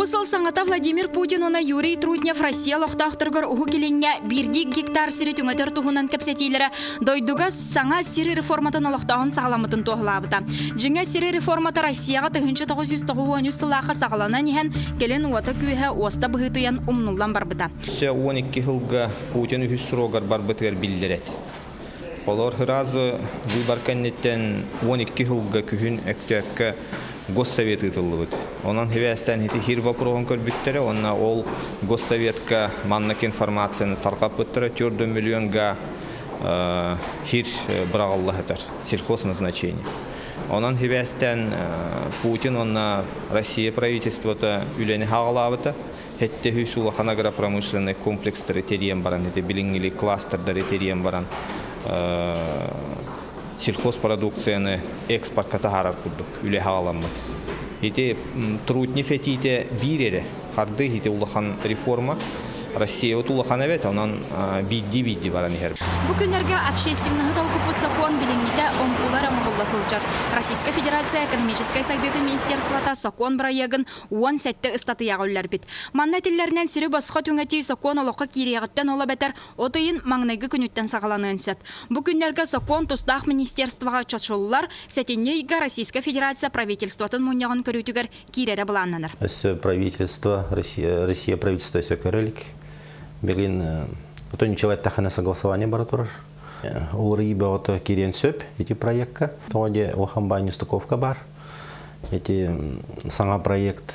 Бу сыл саҥата Владимир Путин уонна Юрий Трутнев Россия олохтоохторугар Уһук Илиҥҥэ биирдии гектар сири түҥэтэр туһунан кэпсэтиилэрэ дойдуга саҥа сир реформатын олохтооһун саҕаламмытын туоһулаабыта. Дьиҥэ, сир реформата Россияҕа 1993 сыллаахха саҕаланан иһэн, кэлин уота-күүһэ уоста быһыытыйан умнуллан барбыта. Өссө 12 сылга Путин үһүс срогар барбытыгар биллэр этэ. Олор сразу выбор кэнниттэн 12 сылга күһүн Өктөөпкө Госсовет ыытыллыбыт. Онон сибээстээн ити хир вопроһун көрбүттэрэ уонна ол Госсоветка маннык информацияны тарҕаппыттара 4 миллионга хир быраҕылла сытар сельхозназначение. Онон сибээстээн Путин уонна Россия правительствота үлэни хаҕалаабыта. 700 улахан агропромышленнай комплекстары тэрийэн баран, ити билиҥҥили кластердары тэрийэн баран сельхозпродукцияны экспортка таһаарар курдук үлэ хаҕаламмыт. Ити Трутнев этиитэ биир эрэ харды ити улахан реформа Россиябыт улахан эбит, онон биирдии-биирдии баран иһэр. Бу күннэргэ общественноһы толкуппут сокуон билиҥҥитэ оҥкулар оҥоһулла сылдьар. Российскай Федерация экономическай сайдыытын министерствота сокуон бырайыагын 17 ыстатыйаҕа үллэрбит. Манна этиллэринэн сири босхо түҥэтии сокуон олоххо киириэҕиттэн ол эбэтэр от ыйын маҥнайгы күнүттэн саҕаланыан сөп. Бу күннэргэ сокуон тустаах министерствоҕа чочуллар, сэтинньи ыйга Российскай Федерация правительствотын мунньаҕын көрүүтүгэр киирэрэ былааннанар. Өссө правительство, Россия, Россия правительство өссө көрө илик. Билигин отон ничего эттэххинэ согласование бара турар. Уларыйыы бөҕөтө киириэн сөп ити проекка. Тоҕо диэ улахан баай нестыковка бар. Ити саҥа проект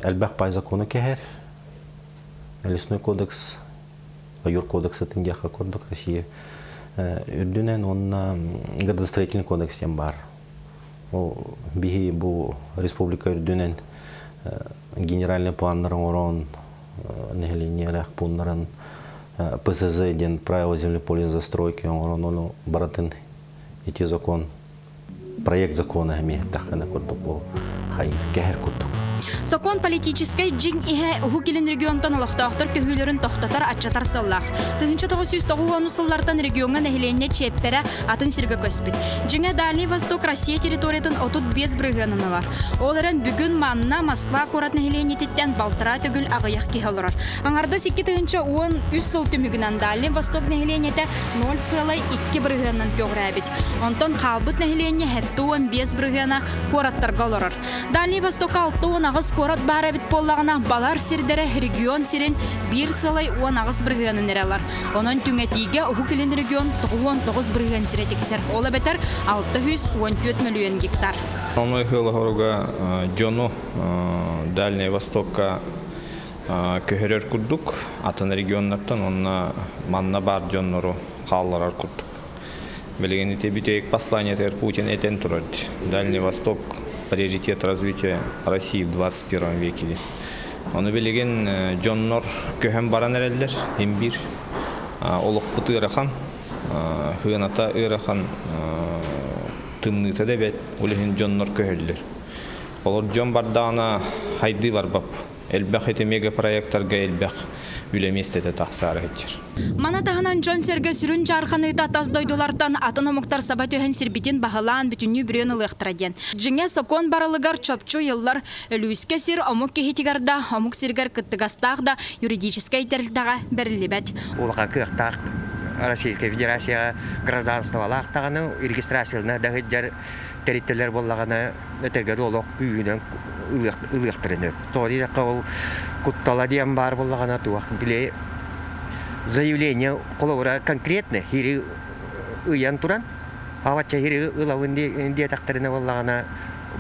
элбэх пай закону кэһэр. Лесной кодекс, Ойуур кодексатын диэххэ курдук Россия үрдүнэн уонна градостроительный кодекс диэн баар. Ол биһи бу республика үрдүнэн генеральный планнар оҥорон нэһилиэнньэлээх пууннарын ПСЗ диэн правила землепользования застройки оҥорон ону барытын ити закон проект закона эмиэ таххана курдук бу хайыр кэһэр курдук. Сокуон политическай дьиҥ иһэ Уһук Илин регионтан олохтоохтор көһүүлэрин тохтотор, аччатар сыаллаах. 1990 сыллартан региоҥҥа нэһилиэнньэ чиэппэрэ атын сиргэ көспүт. Дьиҥэ Дальний Восток Россия территориятын 35 бырыһыанын ылар. Ол эрэн бүгүн манна Москва куорат нэһилиэнньэтиттэн балтараа төгүл аҕыйах киһи олорор. Аҥардас 2013 сыл түмүгүнэн Дальний Восток нэһилиэнньэтэ 0,2 бырыһыанынан көҕүрээбит. Онтон хаалбыт нэһилиэнньэ 75 бырыһыана куораттарга олорор. Дальний Востокка 68 куорат баар эбит буоллаҕына, балар сирдэрэ регион сирин биир сылай 18 бырыһыанын эрэ ылар. Онон түҥэтиигэ Уһук Илин регион 99 бырыһыан сирэ тиксэр. Ол эбэтэр 614 мөлүйүөн гектар. Ону ыһыалаһоруга дьону Дальний Востокка көһөрөр курдук, атын регионнартан уонна манна баар дьоннору хаалларар курдук. Билигин ити бүтэйик посланиетыгар Путин этэн турар Дальний Восток приоритет развития России в 21 веке диэн. Ону билигин дьоннор көһөн баран эрэллэр, имбир. Олохпут ыарахан, сыаната ыарахан, тымныыта да эбэт, ол иһин дьоннор көһөллөр. Олор дьон бардаҕына хайдыы барбап. Элбэх ити мегапроекттарга элбэх үлэ миэстэтэ тахсаары сылдьар. Маны таһынан дьон-сэргэ сүрүн дьаарханыыта тас дойдулартан атын омуктар саба түһэн сирбитин баһылаан бүтүннүү бүрүөн ылыахтара диэн. Дьиҥэ, сокуон барылыгар чопчу ыйыллар Өлүүскэ сир омук киһитигэр да, омук сиригэр кыттыгастаах да юридическай тэрилтэҕэ бэриллибэт. Улахан кыахтаах Российскай Федерацияҕа гражданстволаах даҕаны регистрациялана да сылдьар тэрилтэлэр буоллаҕына этэргэ дылы олох күүһүнэн ылыахтарын сөп. Тоҕо диэтэххэ ол куттала диэн баар буоллаҕына туох били заявление холобура конкретно хири ыйан туран авачча хири ылабын диэтэхтэринэ буоллаҕына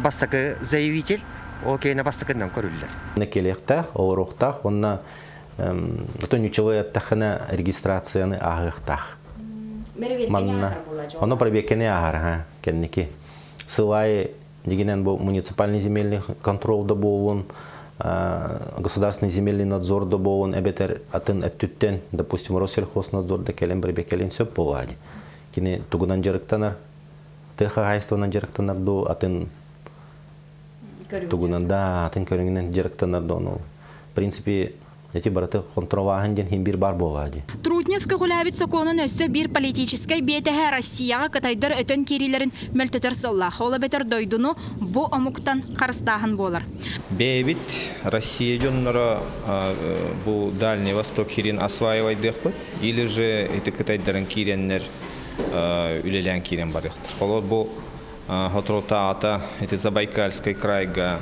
бастакы заявитель ол киэнэ бастакыннан көрүллэр. Кэлиэхтээх, олоруохтаах уонна отон ньучалыы эттэххинэ регистрацияны ааһыахтаах. Манна ону пробекканы ааһар ха кэнники сылай дигинен бу муниципальный земельный контроль да буолун государственный земельный надзор да буолун эбэтэр атын өттүттэн допустим Россельхознадзор да кэлэн бирбекелин сөп буолаadi кини тугунан дьарыктанар тыа хаһаайыстыбанан дьарыктанар дуу атын тугунан да атын көрүҥүнэн дьарыктанар да ону в принципе. Эти барыты контролааһын диэн хин бир бар буолаа ди. Трутнев көҕүлээбит сокуонун өссө биир политическай биэтэһэ Россияҕа кытайдар өтөн киириилэрин мөлтөтөр сыллаах. Ол эбэтэр дойдуну бу омуктан харыстааһын буолар. Бэйэбит Россия дьонноро бу Дальний Восток хирин осваивайдыахпыт или же ити кытайдарын киирэннэр үлэлээн киирэн барыахтар. Холобур бу Соторутааҕыта ити Забайкальскай крайга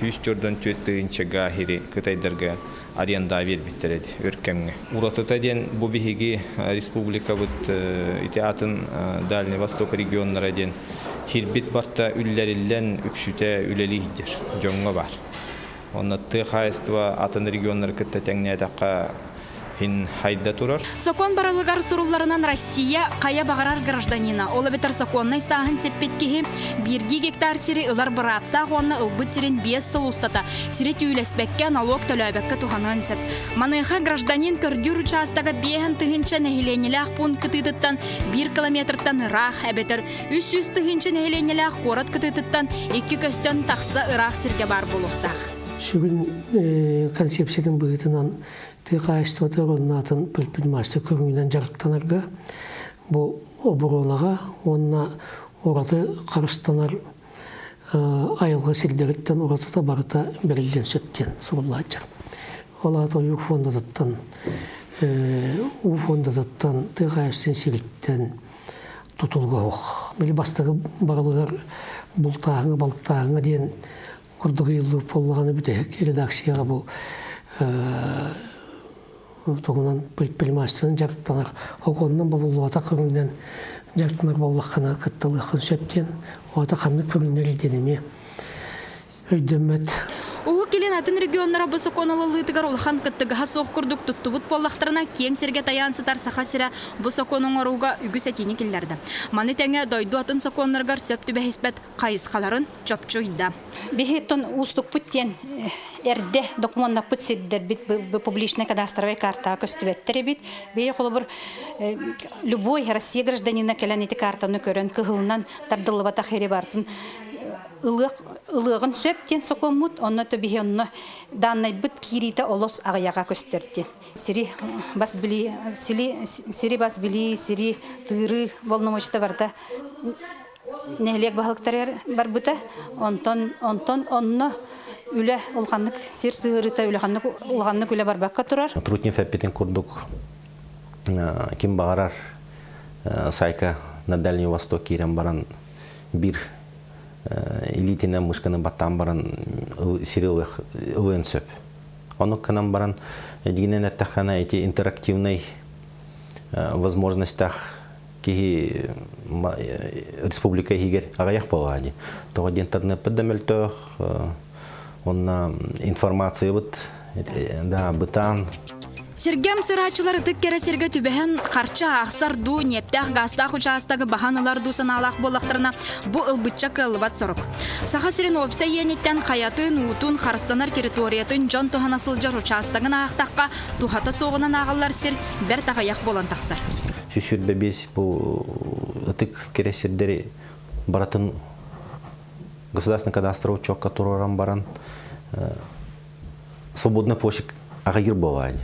144 тыһыынча хири кытайдарга аренда биэрбиттэр эди өр кэмҥэ. Уратыта диэн бу биһиги республикабыт ити атын Дальний Восток регионнара диэн хирбит барта үллэриллэн үксүтэ үлэлии сылдьар дьоҥҥо баар. Онно тыа хаһаайыстыба атын регионнары кытта тэҥнээтэххэ иһин хайда турар. Сокуон барылыгар сурулларынан Россия хайа баҕарар гражданина, ол эбэтэр сокуоннай сааһын сиппит киһи биирдии гектар сири ылар бырааптаах уонна ылбыт сирин 5 сыл устата сири түүлэспэккэ, налог төлөөбөккө туһаныан сөп. Маныаха гражданин көрдүүр учаастага 5 тыһыынча нэһилиэнньэлээх пуун кытыытыттан 1 километртан ыраах эбэтэр 300 тыһыынча нэһилиэнньэлээх куорат кытыытыттан 2 көстөн тахса ыраах сиргэ баар буолуохтаах. Сүгүн концепциятын быһыытынан тыа хаһаайыстыбатыгар оннаатын предпринимательство көрүҥүнэн дьарыктанарга бу оборонаҕа уонна ураты харыстанар айылҕа сирдэриттэн уратыта барыта бэриллиэн сөп диэн суруллааччы. Ол аата ойуур фондатыттан, уу фондатыттан, тыа хаһаайыстыбатын сириттэн тутулуга суох. Били бастакы барылыгар бултааһыҥа, балыктааһыҥа диэн курдук ыйыллыбыт буоллаҕына бүтэһик редакцияҕа бу тугунан предпринимательствонан дьарыктанар окуонунан бобуллубатах көрүҥүнэн дьарыктанар буоллаххына кытталыаххын сөп диэн оҕото ханнык көрүҥнэр диэн эмиэ өйдөммөт. Уһук Илин атын регионнара бу сокуон ылыллыытыгар улахан кыттыгаһа суох курдук туттубут буоллахтарына, киэҥ сиргэ тайаан сытар Саха сирэ бу сокуон оҥорууга үгүс этиини киллэрдэ. Маны тэҥэ дойду атын сокуоннарыгар сөп түбэһиспэт хайысхаларын чопчу ыйда. Биһиттэн уустукпут диэн эрдэ докумуоннаппыт сирдэрбит публичный кадастровай картаҕа көстүбэттэр эбит. Бэйэ холобур любой Россия гражданина кэлэн ити картаны көрөн кыһылынан тардыллыбатах ири бартын ылыаҕын сөп диэн сокуоммут, онно биһи онно дааннайбыт киириитэ олус аҕыйаҕа көстөр диэн. Сири бас билии, сири бас билии, сири тыырыы полномочия барда нэһилиэк баһылыктарыгар барбыта. Онтон онтон онно үлэ улаханнык сир сыһыарыыта улаханнык улаханнык үлэ барбакка турар. Трутнев эппитин курдук ким баҕарар сайка на Дальний Восток киирэн баран бир илиитинэн мышканы баттаан баран сири ылыан сөп. Ону кынан баран дигинен эттэххана эти интерактивный возможностях киһи республика иһигэр аҕыйах буолаа дии. Тоҕо диэн интернеппит да мөлтөх, онно информациябыт да бытаан. Сиргэм сырааччылар ытык кэрэ сиргэ түбэһэн харчы аахсар дуу, ньиэптээх гаастаах учаастагы баһан ылар дуу санаалаах буоллахтарына, бу ылбычча кыаллыбат сорук. Саха сирин уопсай иэниттэн хайатын, уутун, харыстанар территориятын дьон туһана сылдьар учаастагын аахтахха, туһата суоҕунан ааҕыллар сир бэрт аҕыйах буолан тахсар. 125 бу ытык кэрэ сирдэри барытын государственный кадастровый учетка туруоран баран свободная площадь аҕыйыр буолаани.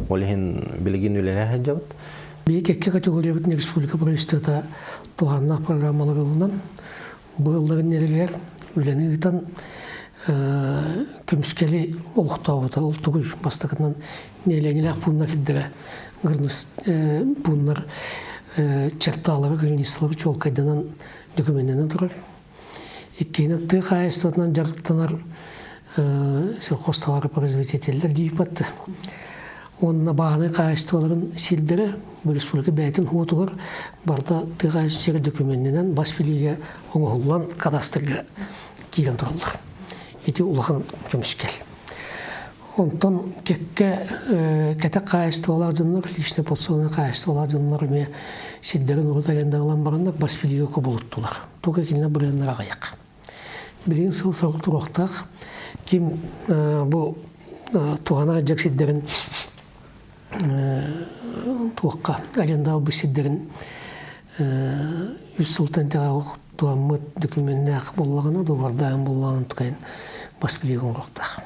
Ол иһин билигин үлэлэһэ сылдьабыт. Биһи кэккэ категориябытын республика правительствота туһааннаах программалар ылынан быылларын нэрэлэр үлэни ыытан көмүскэли олохтообута. Ол тугуй бастакынан нэһилиэнньэлээх пууннар кирдэрэ пууннар черталары границалары чуолкайданан докуменнанан турар. Иккиһинэн тыа хаһаайыстыбатынан дьарыктанар сельхозтоваропроизводителлэр дииппатты. Уонна бааһынай хаһаайыстыбаларын сирдэрэ бу республика бэйэтин уотугар барыта тыа хаһаайыстыбатыгар докуменнанан бас билиигэ оҥоһуллан кадастрга киирэн тураллар. Ити улахан көмүскэл. Онтон кэккэ кэтэх хаһаайыстыбалаах дьоннор, личное подсобное хаһаайыстыбалаах дьоннор эмиэ сирдэрин урут арендаҕалан бараннар бас билиигэ кубулуттулар. Туга кинилэр бырыаннара аҕыйах. Билигин сыл сорук туруохтаах. Ким бу туһана дьик сирдэрин туохха аренда албыт сирдэрин үс сылтан тэҕэ туһаммыт докуменнаах буоллаҕына, дуогардааһын буоллаҕына тукайын бас билиигэ оҥоруохтаах.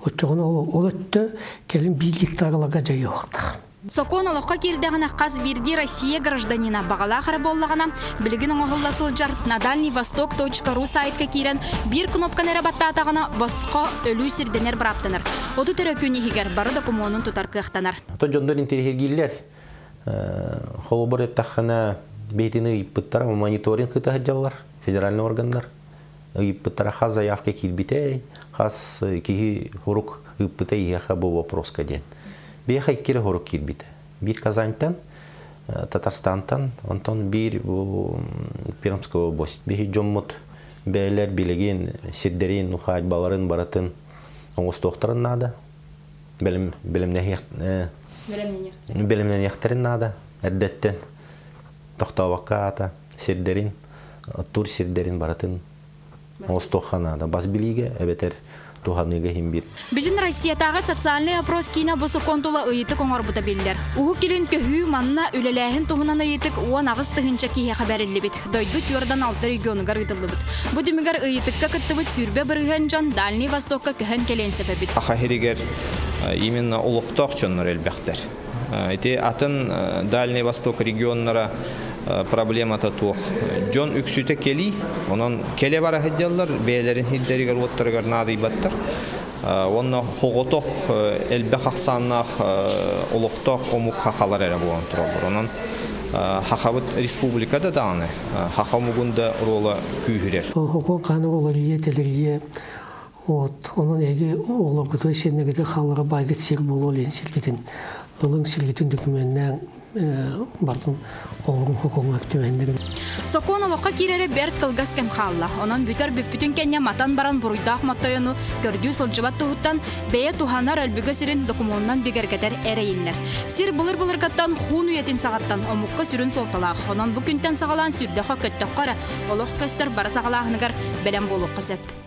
Оччоҕуна ол өттө кэлин биир гектараларга дьайыахтаах. Сокуон олоххо киирдэҕинэ хас биирдии Россия гражданина баҕалаах эрэ буоллаҕына, билигин оҥоһулла сылдьар на Дальний Восток .ру сайтка киирэн биир кнопканы эрэ баттаатаҕына босхо өлүү сирдэнэр бырааптанар. 30 эрэ күн иһигэр бары докумуонун тутар кыахтанар. То дьоннор интэриэһиргииллэр. Холобур эттэххинэ, бэйэтин ыйыппыттара, мониторинг ыыта сылдьаллар, федеральный органнар. Ыйыппыттара хас заявка киирбитэй, хас киһи хурук ыыппыта иһиэхэ бу вопроска диэн. Биэхэ икки эрэ хорук киирбитэ. Биир Казаньтан, Татарстантан, онтон биир бу Пермского область. Биһи дьоммут бэйэлэр билигин сирдэрин, ухаадьбаларын барытын оҥостуохтарын наада. Бэлэм, бэлэмнэниэхтэрин наада. Эрдэттэн тохтообокко аата сирдэрин, тур сирдэрин барытын оҥостуохха наада. Бас билиигэ эбэтэр туһаныыга иһин биир. Бүтүн Россиятааҕы социальнай опрос киинэ бу сокуон тула ыйытык оҥорбута биллэр. Уһук Илин көһүү манна үлэлээһин туһунан ыйытык 18 тыһыынча киһиэхэ бэриллибит. Дойду 46 регионугар ыытыллыбыт. Бу түмүгэр ыйытыкка кыттыбыт 20% дьон Дальний Востокка көһөн кэлиэн сөп эбит. Саха сиригэр именно олохтоох дьоннор элбэхтэр. Ити атын Дальний Восток регионнара проблемата туох. Дьон үксүтэ кэлии, онон кэлэ бара сылдьаллар, бэйэлэрин сирдэригэр уоттарыгар наадыйбаттар. Уонна хоҕотох элбэх ахсааннаах олохтоох омук хахалар эрэ буолан тураллар. Онон Хахабыт республикада даҕаны хаха омугун да оруола күүһүрэр. Хокуон хааны олорийе телерийе Вот, онон эһиги оҕолоргутугар сиэннэргитигэр хааллара баайгыт сир буолуо диэн сиргитин ылыҥ, сиргитин дөкүмүөннээн бардын оҕоруҥ хокуоҥҥа түбэһиннэрин. Сокуон олоххо киирэрэ бэрт кылгас кэм хаалла. Онон бүтэр бүппүтүн кэннэ матан баран буруйдаах моттойону көрдүү сылдьыбат туһуттан бэйэ туһанар өлбүгэ сирин докумуонунан бигэргэтэр эрэйиллэр. Сир былыр-былыргаттан хуун үйэтин саҕаттан омукка сүрүн суолталаах. Онон бу күнтэн саҕалаан сүрдэххэ көттөххө эрэ олох көстөр бары саҕалааһыныгар бэлэм буолуохха сөп.